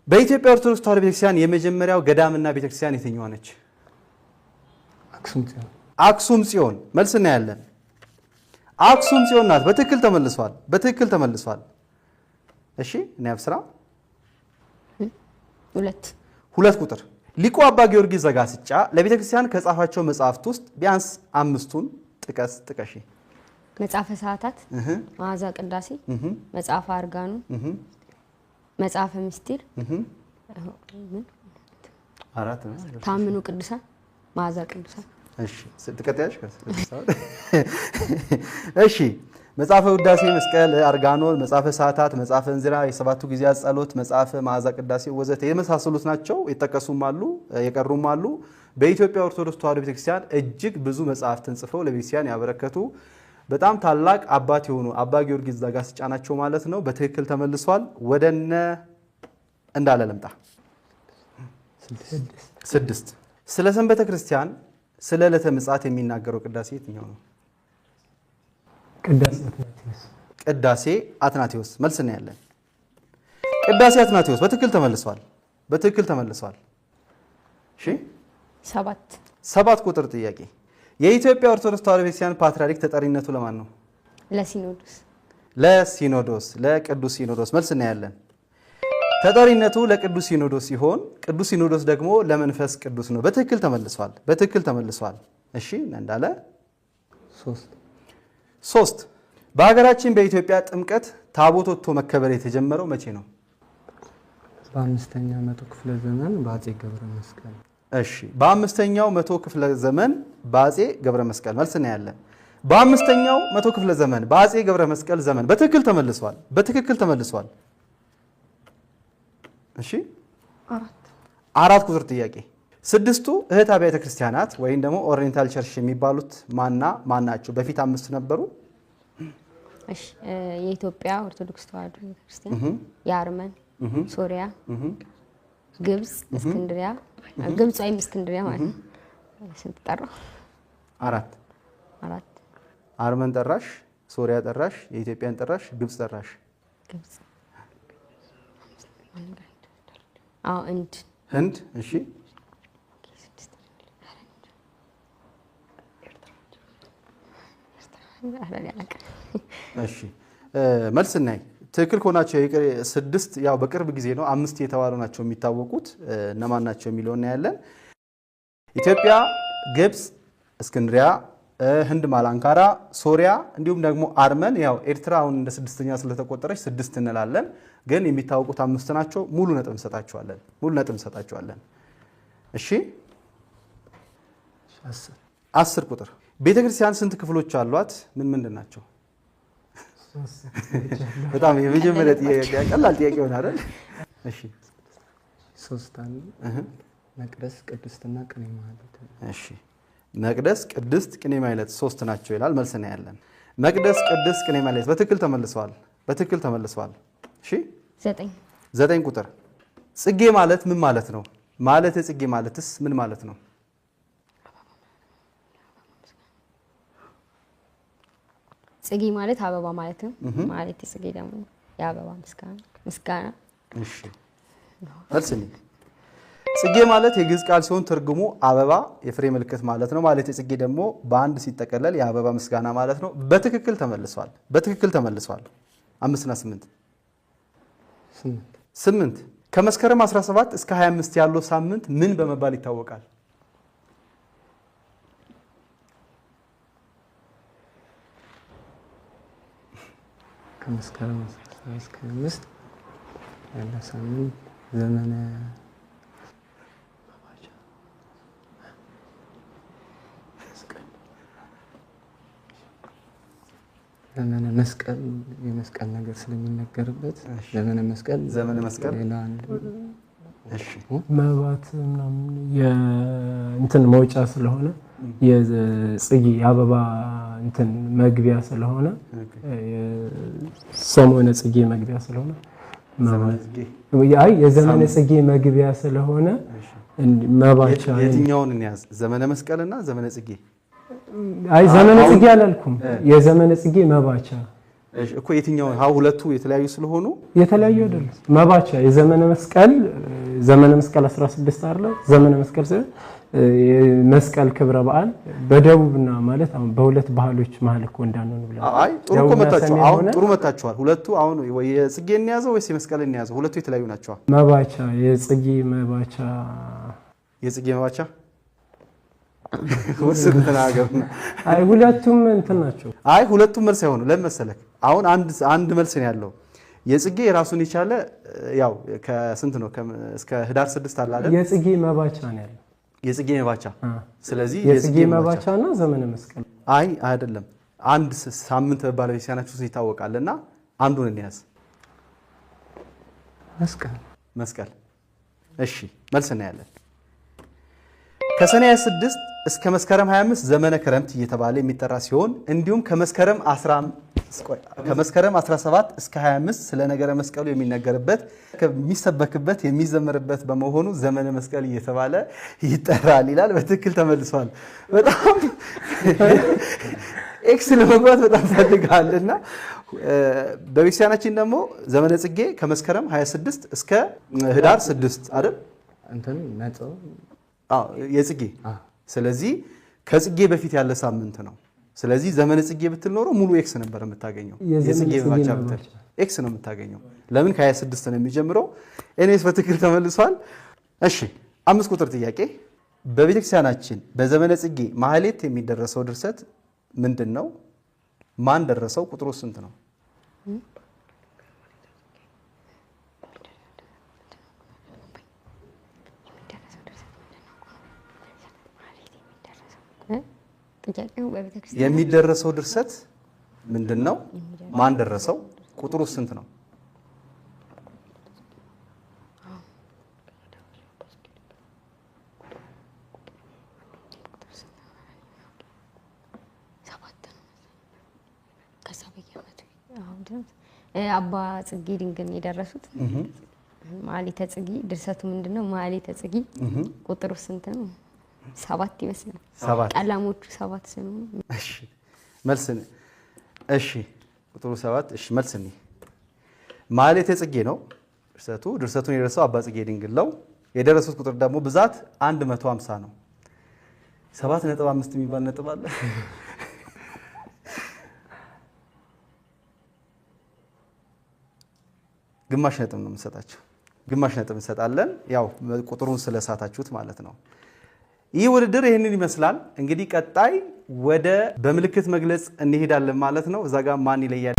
በኢትዮጵያ ኦርቶዶክስ ተዋሕዶ ቤተክርስቲያን የመጀመሪያው ገዳምና ቤተክርስቲያን የትኛዋ ነች? አክሱም ጽዮን። አክሱም ጽዮን። መልስ እናያለን። አክሱም ጽዮን ናት። በትክክል ተመልሷል። በትክክል ተመልሷል። እሺ፣ እኔ አብስራ። 2። 2 ቁጥር፣ ሊቁ አባ ጊዮርጊስ ዘጋስጫ ለቤተ ክርስቲያን ከጻፋቸው መጽሐፍት ውስጥ ቢያንስ 5ቱን ጥቀስ፣ ጥቀሺ። መጽሐፈ ሰዓታት፣ መዓዛ ቅዳሴ፣ መጽሐፈ አርጋኑ፣ መጽሐፈ ምስጢር፣ 4 ነው። ታምኑ ቅዱሳን፣ መዓዛ ቅዱሳን። እሺ፣ ትቀጥያለሽ? እሺ፣ መጽሐፈ ውዳሴ መስቀል፣ አርጋኖን፣ መጽሐፈ ሰዓታት፣ መጽሐፈ እንዚራ፣ የሰባቱ ጊዜያት ጸሎት፣ መጽሐፈ መዓዛ ቅዳሴ ወዘተ የመሳሰሉት ናቸው። የጠቀሱም አሉ፣ የቀሩም አሉ። በኢትዮጵያ ኦርቶዶክስ ተዋሕዶ ቤተክርስቲያን እጅግ ብዙ መጽሐፍትን ጽፈው ለቤተክርስቲያን ያበረከቱ በጣም ታላቅ አባት የሆኑ አባ ጊዮርጊስ ዘጋስጫ ናቸው ማለት ነው። በትክክል ተመልሷል። ወደነ እንዳለ ልምጣ። 6። ስለ ሰንበተ ክርስቲያን፣ ስለ ዕለተ ምጽአት የሚናገረው ቅዳሴ የትኛው ነው? ቅዳሴ አትናቴዎስ። ቅዳሴ አትናቴዎስ። መልስ እናያለን። ቅዳሴ አትናቴዎስ በትክክል ተመልሷል። በትክክል ተመልሷል። እሺ፣ 7። 7 ቁጥር ጥያቄ፣ የኢትዮጵያ ኦርቶዶክስ ተዋሕዶ ቤተክርስቲያን ፓትርያርክ ተጠሪነቱ ለማን ነው? ለሲኖዶስ። ለሲኖዶስ፣ ለቅዱስ ሲኖዶስ። መልስ እናያለን። ተጠሪነቱ ለቅዱስ ሲኖዶስ ሲሆን ቅዱስ ሲኖዶስ ደግሞ ለመንፈስ ቅዱስ ነው። በትክክል ተመልሷል። በትክክል ተመልሷል። እሺ፣ እንዳለ። 3። 3። በሀገራችን በኢትዮጵያ ጥምቀት ታቦት ወጥቶ መከበር የተጀመረው መቼ ነው? በአምስተኛው መቶ ክፍለ ዘመን በአፄ ገብረ መስቀል። እሺ፣ በአምስተኛው መቶ ክፍለ ዘመን በአፄ ገብረ መስቀል። መልስ እናያለን። በአምስተኛው መቶ ክፍለ ዘመን በአፄ ገብረ መስቀል ዘመን በትክክል ተመልሷል። በትክክል ተመልሷል። እሺ፣ 4። 4 ቁጥር ጥያቄ፣ ስድስቱ እህት አብያተ ክርስቲያናት ወይም ደግሞ Oriental Church የሚባሉት ማና ማን ናቸው? በፊት 5 ነበሩ። እሺ፣ የኢትዮጵያ ኦርቶዶክስ ተዋሕዶ ቤተክርስቲያን፣ የአርመን፣ ሶሪያ፣ ግብጽ፣ እስክንድሪያ፣ ግብጽ ወይም እስክንድሪያ ማለት ነው። ስንት ጠራው? 4። 4። አርመን ጠራሽ፣ ሶሪያ ጠራሽ፣ የኢትዮጵያን ጠራሽ፣ ግብጽ ጠራሽ። ግብጽ። አዎ፣ ህንድ። ህንድ። እሺ። እሺ፣ መልስ እናይ። ትክክል ከሆናቸው 6፣ ያው በቅርብ ጊዜ ነው 5 የተባሉ ናቸው የሚታወቁት። እነማን ናቸው የሚለውን እናያለን። ኢትዮጵያ፣ ግብጽ፣ እስክንድሪያ፣ ህንድ ማላንካራ፣ ሶሪያ እንዲሁም ደግሞ አርመን። ያው ኤርትራ አሁን እንደ 6ኛ ስለተቆጠረች 6 እንላለን፣ ግን የሚታወቁት 5 ናቸው። ሙሉ ነጥብ እንሰጣቸዋለን። ሙሉ ነጥብ እንሰጣቸዋለን። እሺ፣ 10 ቁጥር፣ ቤተክርስቲያን ስንት ክፍሎች አሏት? ምን ምንድን ናቸው? በጣም የመጀመሪያ ጥያቄ ቀላል ጥያቄ ሆነ አይደል? እሺ። 3 አሉ። መቅደስ፣ ቅድስትና ቅኔ ማህሌት። እሺ፣ መቅደስ፣ ቅድስት፣ ቅኔ ማህሌት 3 ናቸው ይላል። መልስ ነው ያለን። መቅደስ፣ ቅድስት፣ ቅኔ ማህሌት በትክክል ተመልሰዋል። በትክክል ተመልሰዋል። እሺ፣ 9። 9 ቁጥር፣ ጽጌ ማለት ምን ማለት ነው? ማለት ጽጌ ማለትስ ምን ማለት ነው? ጽጌ ማለት አበባ ማለት ነው። ማለት ጽጌ ደግሞ የአበባ ምስጋና፣ ምስጋና። እሺ፣ መልስ ነው። ጽጌ ማለት የግዕዝ ቃል ሲሆን ትርጉሙ አበባ የፍሬ ምልክት ማለት ነው። ማለት ጽጌ ደግሞ በአንድ ሲጠቀለል የአበባ ምስጋና ማለት ነው። በትክክል ተመልሷል። በትክክል ተመልሷል። 5 እና 8። 8። 8። ከመስከረም 17 እስከ 25 ያለው ሳምንት ምን በመባል ይታወቃል? ከመስከረም 17 እስከ 25 ያለው ሳምንት ዘመነ መባቻ፣ ዘመነ መስቀል፣ የመስቀል ነገር ስለሚነገርበት ዘመነ መስቀል። ዘመነ መስቀል። ሌላ አንድ። እሺ። መባት ምናምን የእንትን መውጫ ስለሆነ፣ የጽጌ አበባ እንትን መግቢያ ስለሆነ፣ የሰሞነ ጽጌ መግቢያ ስለሆነ፣ አይ የዘመነ ጽጌ መግቢያ ስለሆነ መባቻ። የትኛውን እንያዝ? ዘመነ መስቀልና ዘመነ ጽጌ? አይ፣ ዘመነ ጽጌ አላልኩም። የዘመነ ጽጌ መባቻ። እሺ እኮ የትኛው ሁለቱ የተለያዩ ስለሆኑ የተለያዩ አይደለም። መባቻ የዘመነ መስቀል ዘመነ መስቀል 16 አይደለ? ዘመነ መስቀል መስቀል ክብረ በዓል በደቡብና ማለት አሁን በሁለት ባህሎች መሀል እኮ እንዳንሆን ብለን። አይ ጥሩ እኮ መታችኋል። አሁን ጥሩ መታችኋል። ሁለቱ አሁን ወይ የጽጌን ያዘው ወይስ የመስቀልን ያዘው? ሁለቱ የተለያዩ ናቸው። መባቻ የጽጌ መባቻ የጽጌ መባቻ ወስን ተናገርና። አይ ሁለቱም እንትን ናቸው። አይ ሁለቱም መልስ አይሆንም። ለምን መሰለክ? አሁን አንድ መልስ ነው ያለው። የጽጌ የራሱን የቻለ ያው ከስንት ነው እስከ ህዳር 6 አለ አይደል? የጽጌ መባቻ ነው ያለው። የጽጌ መባቻ። ስለዚህ የጽጌ መባቻና ዘመነ መስቀል አይ አይደለም፣ አንድ ሳምንት በባለቤተክርስቲያናችሁ ውስጥ ይታወቃልና አንዱን እንያዝ። መስቀል መስቀል። እሺ መልስ እናያለን። ከሰኔ 26 እስከ መስከረም 25 ዘመነ ክረምት እየተባለ የሚጠራ ሲሆን እንዲሁም ከመስከረም 17 እስከ 25 ስለ ነገረ መስቀሉ የሚነገርበት የሚሰበክበት የሚዘመርበት በመሆኑ ዘመነ መስቀል እየተባለ ይጠራል ይላል። በትክክል ተመልሷል። በጣም X ለመግባት በጣም ፈልጋልና በቤተክርስቲያናችን ደግሞ ዘመነ ጽጌ ከመስከረም 26 እስከ ህዳር 6 አይደል? እንትን ነጥብ አዎ የጽጌ። ስለዚህ ከጽጌ በፊት ያለ ሳምንት ነው። ስለዚህ ዘመነ ጽጌ ብትል ኖሮ ሙሉ X ነበር የምታገኘው። የጽጌ መባቻ ብትል X ነው የምታገኘው። ለምን ከ26 ነው የሚጀምረው። እኔስ በትክክል ተመልሷል። እሺ 5 ቁጥር ጥያቄ በቤተክርስቲያናችን በዘመነ ጽጌ ማህሌት የሚደረሰው ድርሰት ምንድነው? ማን ደረሰው? ቁጥሩ ስንት ነው? የሚደረሰው ድርሰት ምንድነው? ማን ደረሰው? ቁጥሩ ስንት ነው? አባ ጽጌ ድንግል የደረሱት ማህሌተ ጽጌ ድርሰቱ ምንድነው? ማህሌተ ጽጌ ቁጥሩ ስንት ነው? 7 ይመስላል። ቀለሞቹ 7 ስለሆኑ እሺ መልስ እሺ ቁጥሩ 7 እሺ መልስ ነው። ማህሌተ ጽጌ ነው ድርሰቱ። ድርሰቱን የደረሰው አባ ጽጌ ድንግል ነው። የደረሱት ቁጥር ደግሞ ብዛት 150 ነው። 7.5 የሚባል ነጥብ አለ። ግማሽ ነጥብ ነው የምንሰጣቸው። ግማሽ ነጥብ እንሰጣለን ያው ቁጥሩን ስለሳታችሁት ማለት ነው። ይህ ውድድር ይሄንን ይመስላል። እንግዲህ ቀጣይ ወደ በምልክት መግለጽ እንሄዳለን ማለት ነው። እዛ ጋር ማን ይለያል?